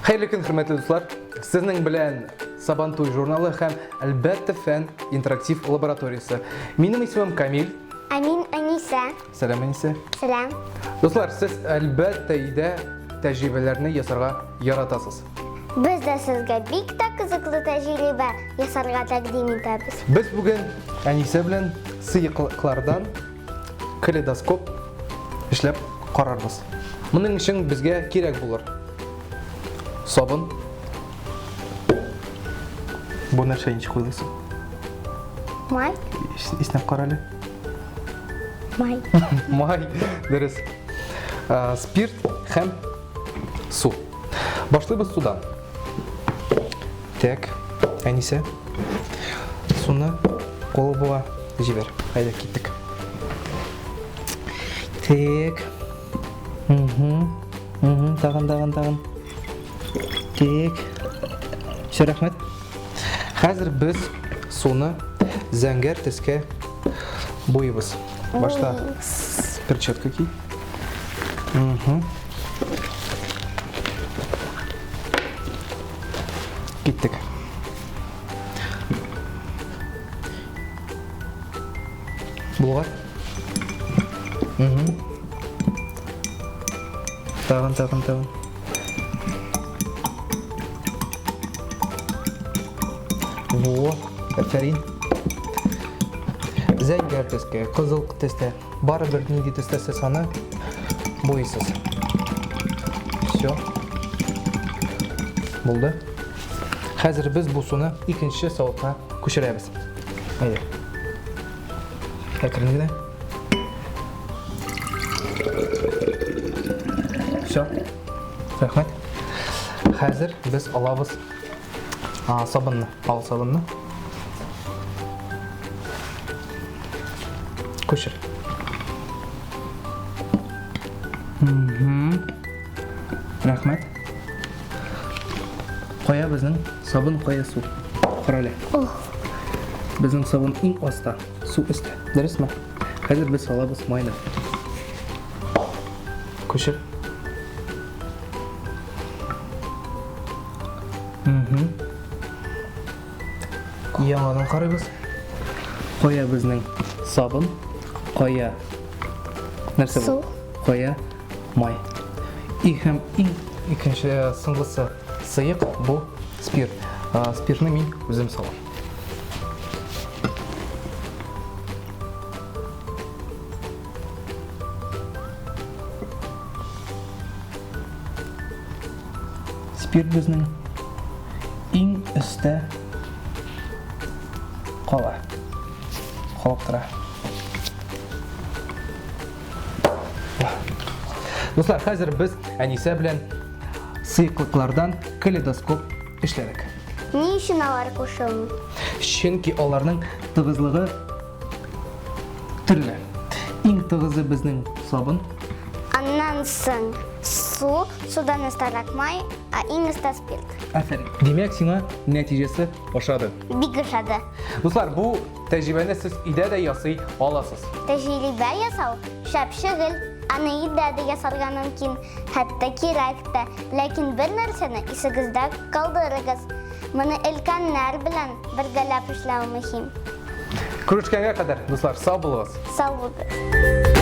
Хәерле көн, хөрмәтле дуслар! Сезнең белән Сабантуй журналы һәм, әлбәттә, фән интерактив лабораториясе. Минем исемем Камил. Ә мин Әнисә. Сәлам, Әнисә. Сәлам. Дуслар, сез әлбәттә өйдә тәҗрибәләрне ясарга яратасыз. Без дә сезгә бик тә кызыклы тәҗрибә ясарга тәкъдим итәбез. Без бүген Әнисә белән сыеклыклардан калейдоскоп эшләп карарбыз. Моның өчен безгә кирәк булыр сабын. Бу нәрсә ничек уйлыйсың? Май. Иснәп кара әле. Май. Май, дөрес. Спирт һәм су. Башлыйбыз судан. Так, Әнисә, суны колбага җибәр. Әйдә, киттек. Так. Угу. Угу, тагын, тагын, тагын. Так. Все, рәхмәт. Хәзер без суны зәңгәр төскә буйыбыз. Башта перчатка ки. Угу. Киттек. Булгар. Угу. Тагын, тагын, тагын. Во, афәрин. Зәңгәр төскә, кызыл төстә. Барыбер нинди төстә сез аны буйсыз. Все. Булды. Хәзер без бу суны икенче савытка күчерәбез. Әйдә. Әкрен генә. Все. Рәхмәт. Хәзер без алабыз сабынны. Ал сабынны. Күчер. Угу. Рәхмәт. Кая безнең сабын, кая су? Кара әле. Безнең сабын иң аста, су өстә. Дөресме? Хәзер без салабыз майны. Күчер. Угу. Яңадан карыйбыз. Кая безнең сабын, кая нәрсә бу? Су. Кая май. И һәм иң икенче соңгысы сыек бу спирт. Спиртны мин үзем салам. Спирт безнең иң өстә кала. Калып тора. Дуслар, хәзер без Әнисә белән сыеклыклардан калейдоскоп эшләдек. Ни өчен алар кушылмый? Чөнки аларның тыгызлыгы төрле. Иң тыгызы безнең сабын. Аннан соң су, судан өстәрәк май, ә иң өстә спирт. Афәрин. Димәк, сиңа нәтиҗәсе ошады. Бик ошады. Дуслар, бу тәҗрибәне сез өйдә дә ясый аласыз. Тәҗрибә ясау шәп шөгыль. Аны өйдә дә ясарга мөмкин, хәтта кирәк тә. Ләкин бер нәрсәне исегездә калдырыгыз. Моны өлкәннәр белән бергәләп эшләү мөһим. Күрешкәнгә кадәр, дуслар, сау булыгыз. Сау булыгыз.